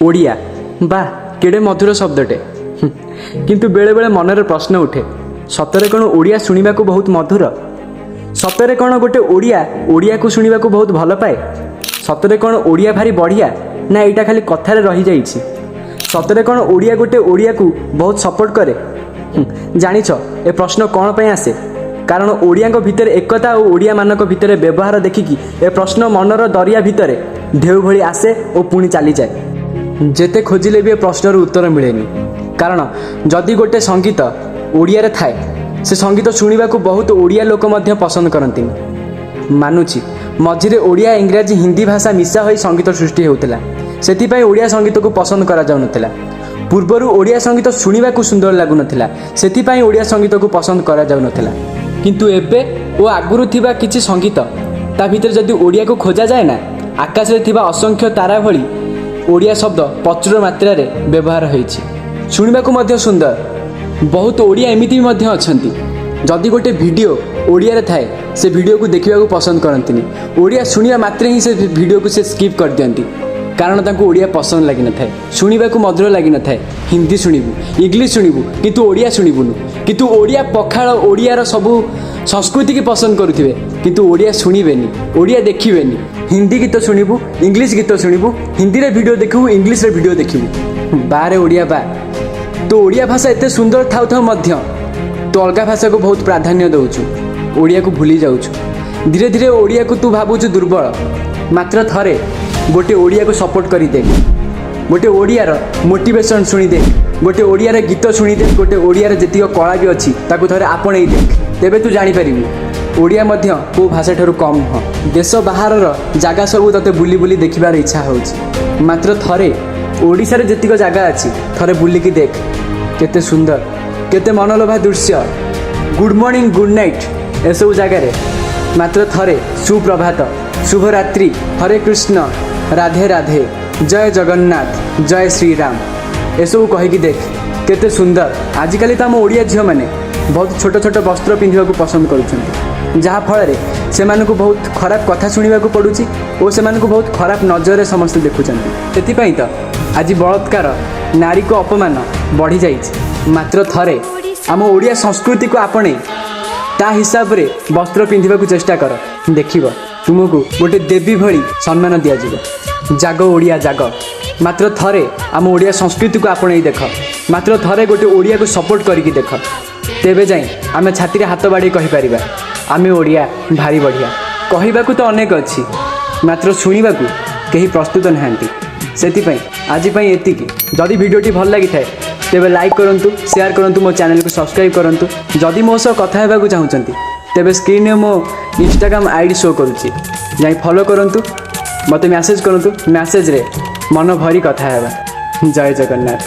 ଓଡ଼ିଆ, ବାଃ, କେଡ଼େ ମଧୁର ଶବ୍ଦଟେ। କିନ୍ତୁ ବେଳେବେଳେ ମନରେ ପ୍ରଶ୍ନ ଉଠେ, ସତରେ କ'ଣ ଓଡ଼ିଆ ଶୁଣିବାକୁ ବହୁତ ମଧୁର? ସତରେ କ'ଣ ଗୋଟେ ଓଡ଼ିଆ ଓଡ଼ିଆକୁ ଶୁଣିବାକୁ ବହୁତ ଭଲ ପାଏ? ସତରେ କ'ଣ ଓଡ଼ିଆ ଭାରି ବଢ଼ିଆ, ନା ଏଇଟା ଖାଲି କଥାରେ ରହିଯାଇଛି? ସତରେ କ'ଣ ଓଡ଼ିଆ ଗୋଟେ ଓଡ଼ିଆକୁ ବହୁତ ସପୋର୍ଟ କରେ? ଜାଣିଛ ଏ ପ୍ରଶ୍ନ କ'ଣ ପାଇଁ ଆସେ? କାରଣ ଓଡ଼ିଆଙ୍କ ଭିତରେ ଏକତା ଓ ଓଡ଼ିଆମାନଙ୍କ ଭିତରେ ବ୍ୟବହାର ଦେଖିକି ଏ ପ୍ରଶ୍ନ ମନର ଦରିଆ ଭିତରେ ଢେଉ ଭଳି ଆସେ ଓ ପୁଣି ଚାଲିଯାଏ। ଯେତେ ଖୋଜିଲେ ବି ଏ ପ୍ରଶ୍ନର ଉତ୍ତର ମିଳେନି। କାରଣ ଯଦି ଗୋଟେ ସଙ୍ଗୀତ ଓଡ଼ିଆରେ ଥାଏ, ସେ ସଙ୍ଗୀତ ଶୁଣିବାକୁ ବହୁତ ଓଡ଼ିଆ ଲୋକ ମଧ୍ୟ ପସନ୍ଦ କରନ୍ତିନି। ମାନୁଛି, ମଝିରେ ଓଡ଼ିଆ, ଇଂରାଜୀ, ହିନ୍ଦୀ ଭାଷା ମିଶା ହୋଇ ସଙ୍ଗୀତ ସୃଷ୍ଟି ହେଉଥିଲା। ସେଥିପାଇଁ ଓଡ଼ିଆ ସଙ୍ଗୀତକୁ ପସନ୍ଦ କରାଯାଉନଥିଲା। ପୂର୍ବରୁ ଓଡ଼ିଆ ସଙ୍ଗୀତ ଶୁଣିବାକୁ ସୁନ୍ଦର ଲାଗୁନଥିଲା, ସେଥିପାଇଁ ଓଡ଼ିଆ ସଙ୍ଗୀତକୁ ପସନ୍ଦ କରାଯାଉନଥିଲା। କିନ୍ତୁ ଏବେ ଓ ଆଗରୁ ଥିବା କିଛି ସଙ୍ଗୀତ, ତା ଭିତରେ ଯଦି ଓଡ଼ିଆକୁ ଖୋଜାଯାଏ ନା, ଆକାଶରେ ଥିବା ଅସଂଖ୍ୟ ତାରା ଭଳି ଓଡ଼ିଆ ଶବ୍ଦ ପ୍ରଚୁର ମାତ୍ରାରେ ବ୍ୟବହାର ହୋଇଛି। ଶୁଣିବାକୁ ମଧ୍ୟ ସୁନ୍ଦର। ବହୁତ ଓଡ଼ିଆ ଏମିତି ବି ମଧ୍ୟ ଅଛନ୍ତି, ଯଦି ଗୋଟେ ଭିଡ଼ିଓ ଓଡ଼ିଆରେ ଥାଏ, ସେ ଭିଡ଼ିଓକୁ ଦେଖିବାକୁ ପସନ୍ଦ କରନ୍ତିନି। ଓଡ଼ିଆ ଶୁଣିବା ମାତ୍ରେ ହିଁ ସେ ଭିଡ଼ିଓକୁ ସେ ସ୍କିପ୍ କରିଦିଅନ୍ତି। କାରଣ ତାଙ୍କୁ ଓଡ଼ିଆ ପସନ୍ଦ ଲାଗିନଥାଏ, ଶୁଣିବାକୁ ମଧୁର ଲାଗିନଥାଏ। ହିନ୍ଦୀ ଶୁଣିବୁ, ଇଂଲିଶ ଶୁଣିବୁ, କିନ୍ତୁ ଓଡ଼ିଆ ଶୁଣିବୁନୁ। କିନ୍ତୁ ଓଡ଼ିଆ ପଖାଳ, ଓଡ଼ିଆର ସବୁ ସଂସ୍କୃତିକି ପସନ୍ଦ କରୁଥିବେ, କିନ୍ତୁ ଓଡ଼ିଆ ଶୁଣିବେନି, ଓଡ଼ିଆ ଦେଖିବେନି। ହିନ୍ଦୀ ଗୀତ ଶୁଣିବୁ, ଇଂଲିଶ ଗୀତ ଶୁଣିବୁ, ହିନ୍ଦୀରେ ଭିଡ଼ିଓ ଦେଖିବୁ, ଇଂଲିଶରେ ଭିଡ଼ିଓ ଦେଖିବୁ। ବାରେ ଓଡ଼ିଆ ବା, ତୁ ଓଡ଼ିଆ ଭାଷା ଏତେ ସୁନ୍ଦର ଥାଉ ଥାଉ ମଧ୍ୟ ତୁ ଅଲଗା ଭାଷାକୁ ବହୁତ ପ୍ରାଧାନ୍ୟ ଦେଉଛୁ, ଓଡ଼ିଆକୁ ଭୁଲି ଯାଉଛୁ। ଧୀରେ ଧୀରେ ଓଡ଼ିଆକୁ ତୁ ଭାବୁଛୁ ଦୁର୍ବଳ। ମାତ୍ର ଥରେ ଗୋଟେ ଓଡ଼ିଆକୁ ସପୋର୍ଟ କରିଦେ, ଗୋଟେ ଓଡ଼ିଆର ମୋଟିଭେସନ୍ ଶୁଣିଦେ, ଗୋଟେ ଓଡ଼ିଆର ଗୀତ ଶୁଣିଦେ, ଗୋଟେ ଓଡ଼ିଆର ଯେତିକ କଳା ବି ଅଛି ତାକୁ ଥରେ ଆପଣେଇ ଦେ, ତେବେ ତୁ ଜାଣିପାରିବୁ ଓଡ଼ିଆ ମଧ୍ୟ କେଉଁ ଭାଷାଠାରୁ କମ୍ ନୁହଁ। ଦେଶ ବାହାରର ଜାଗା ସବୁ ତୋତେ ବୁଲି ବୁଲି ଦେଖିବାର ଇଚ୍ଛା ହେଉଛି। ମାତ୍ର ଥରେ ଓଡ଼ିଶାରେ ଯେତିକ ଜାଗା ଅଛି ଥରେ ବୁଲିକି ଦେଖ, କେତେ ସୁନ୍ଦର, କେତେ ମନଲୋଭା ଦୃଶ୍ୟ। ଗୁଡ଼୍ ମର୍ଣ୍ଣିଂ, ଗୁଡ଼୍ ନାଇଟ୍ ଏସବୁ ଜାଗାରେ ମାତ୍ର ଥରେ ସୁପ୍ରଭାତ, ଶୁଭରାତ୍ରି, ହରେ କୃଷ୍ଣ, ରାଧେ ରାଧେ, ଜୟ ଜଗନ୍ନାଥ, ଜୟ ଶ୍ରୀରାମ ଏସବୁ କହିକି ଦେଖ, କେତେ ସୁନ୍ଦର। ଆଜିକାଲି ତ ଆମ ଓଡ଼ିଆ ଝିଅମାନେ ବହୁତ ଛୋଟ ଛୋଟ ବସ୍ତ୍ର ପିନ୍ଧିବାକୁ ପସନ୍ଦ କରୁଛନ୍ତି, ଯାହାଫଳରେ ସେମାନଙ୍କୁ ବହୁତ ଖରାପ କଥା ଶୁଣିବାକୁ ପଡ଼ୁଛି ଓ ସେମାନଙ୍କୁ ବହୁତ ଖରାପ ନଜରରେ ସମସ୍ତେ ଦେଖୁଛନ୍ତି। ସେଥିପାଇଁ ତ ଆଜି ବଳାତ୍କାର, ନାରୀକୁ ଅପମାନ ବଢ଼ିଯାଇଛି। ମାତ୍ର ଥରେ ଆମ ଓଡ଼ିଆ ସଂସ୍କୃତିକୁ ଆପଣେଇ ତା ହିସାବରେ ବସ୍ତ୍ର ପିନ୍ଧିବାକୁ ଚେଷ୍ଟା କର, ଦେଖିବ ତୁମକୁ ଗୋଟେ ଦେବୀ ଭଳି ସମ୍ମାନ ଦିଆଯିବ। ଜାଗ ଓଡ଼ିଆ ଜାଗ। ମାତ୍ର ଥରେ ଆମ ଓଡ଼ିଆ ସଂସ୍କୃତିକୁ ଆପଣେଇ ଦେଖ। ମାତ୍ର ଥରେ ଗୋଟେ ଓଡ଼ିଆକୁ ସପୋର୍ଟ କରିକି ଦେଖ। ତେବେ ଯାଇ ଆମେ ଛାତିରେ ହାତ ବାଡ଼େଇ କହିପାରିବା, ଆମେ ଓଡ଼ିଆ ଭାରି ବଢ଼ିଆ। କହିବାକୁ ତ ଅନେକ ଅଛି, ମାତ୍ର ଶୁଣିବାକୁ କେହି ପ୍ରସ୍ତୁତ ନାହାନ୍ତି। ସେଥିପାଇଁ ଆଜି ପାଇଁ ଏତିକି। ଯଦି ଭିଡ଼ିଓଟି ଭଲ ଲାଗିଥାଏ, ତେବେ ଲାଇକ୍ କରନ୍ତୁ, ସେୟାର କରନ୍ତୁ, ମୋ ଚ୍ୟାନେଲକୁ ସବସ୍କ୍ରାଇବ୍ କରନ୍ତୁ। ଯଦି ମୋ ସହ କଥା ହେବାକୁ ଚାହୁଁଛନ୍ତି, ତେବେ ସ୍କ୍ରିନ୍ରେ ମୋ ଇନଷ୍ଟାଗ୍ରାମ ଆଇଡ଼ି ଶୋ କରୁଛି, ଯାଇ ଫଲୋ କରନ୍ତୁ, ମୋତେ ମେସେଜ୍ କରନ୍ତୁ। ମେସେଜ୍ରେ ମନ ଭରି କଥା ହେବା। ଜୟ ଜଗନ୍ନାଥ।